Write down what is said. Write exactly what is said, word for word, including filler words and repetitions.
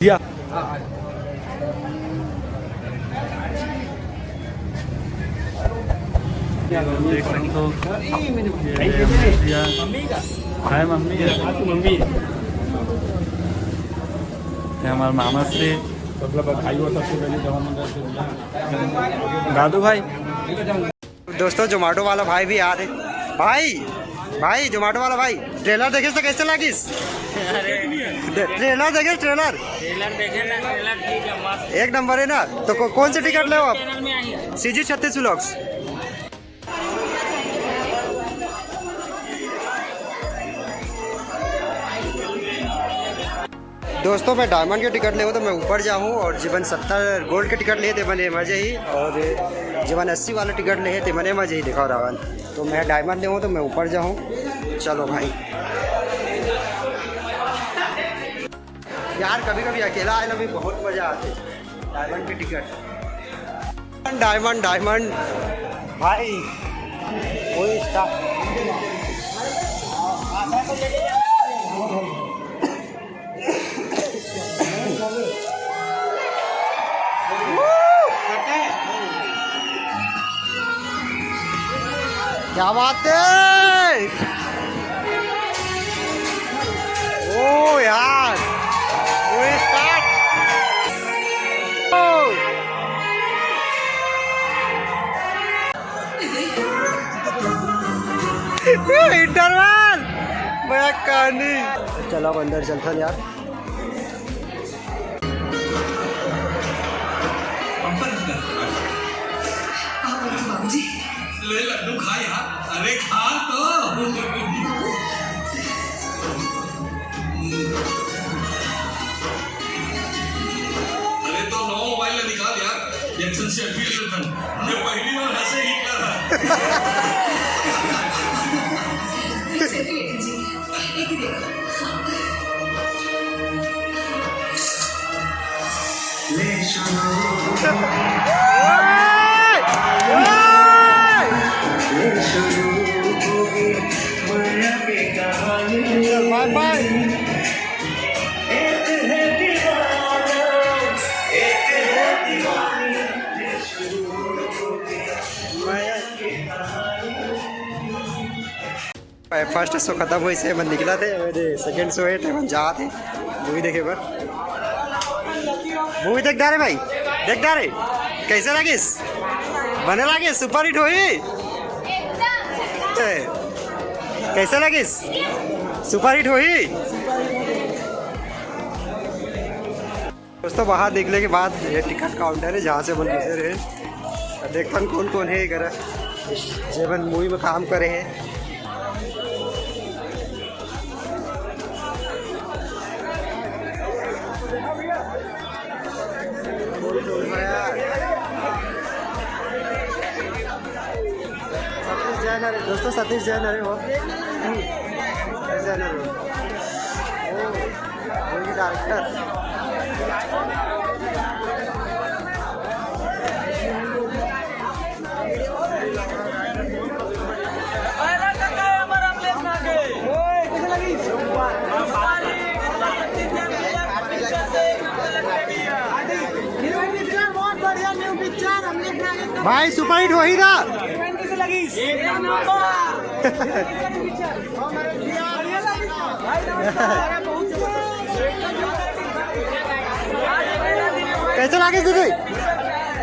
दिया। देख सकते हो, ये मम्मी है। हाय मम्मी है। मम्मी। ये हमारे मामा श्री। दादू भाई। दोस्तों, जोमेटो वाला भाई भी आ रहे। भाई, भाई, जोमेटो वाला भाई, ट्रेलर देखे तो कैसे लागिस? अरे। ट्रेलर देखे, ट्रेलर। ट्रेलर देखे ना, ट्रेलर ठीक है, मस्त। एक नंबर है ना। तो को, कौन से टिकट ले आप? चैनल में आई है। सीजी छत्तीस व्लॉग्स। दोस्तों, मैं डायमंड के टिकट ले हूँ तो मैं ऊपर जाऊँ, और जेमन सत्तर गोल्ड के टिकट लिए तेमन एमा जाही, और जेमन अस्सी वाला टिकट ले हे तेमन एमा जाही। देखा रावण, तो मैं डायमंड ले हूँ तो मैं ऊपर जाऊँ। चलो भाई, यार, कभी कभी अकेला आए ना भी बहुत मजा आते। डायमंड के टिकट, डायमंड, डायमंड भाई, कोई स्टार। क्या बात है? ओ यार, पूरी स्टार्ट। ओ। इंटरवल। मैं कहानी। चलो, अब अंदर चलथन यार। बाबूजी। ले लड्डू खा यार, अरे खा तो। अरे तो नवा मोबाइल ला निकाल यार, एक ठन सेल्फी ले लेथन। ये पहली बार हंसे हिटलर है। सेल्फी लेथन जी, एक ही देखो। बाय बाय। फर्स्ट शो खतम होइस हे, मन निकलत हे, अभी सेकंड शो हे, तो मन जात हे मूवी देखे बर। मूवी देख डारे भाई, देख डारे, कैसे लगिस? बने लगिस? सुपर हिट होही? ए, कैसे लगिस? सुपर हिट होही? दोस्तों, बाहर निकले के बाद ये टिकट काउंटर हे, जहाँ से अपन घुसे रहे। अब देखथन कौन कौन हे, अगर जेमन मूवी में काम करे हे। सतीश जैन, अरे दोस्तों, सतीश जैन, अरे वो सतीश जैन, अरे वो। ओ, मूवी डायरेक्टर। भाई, सुपर हिट होही ना? कैसे लागे दीदी?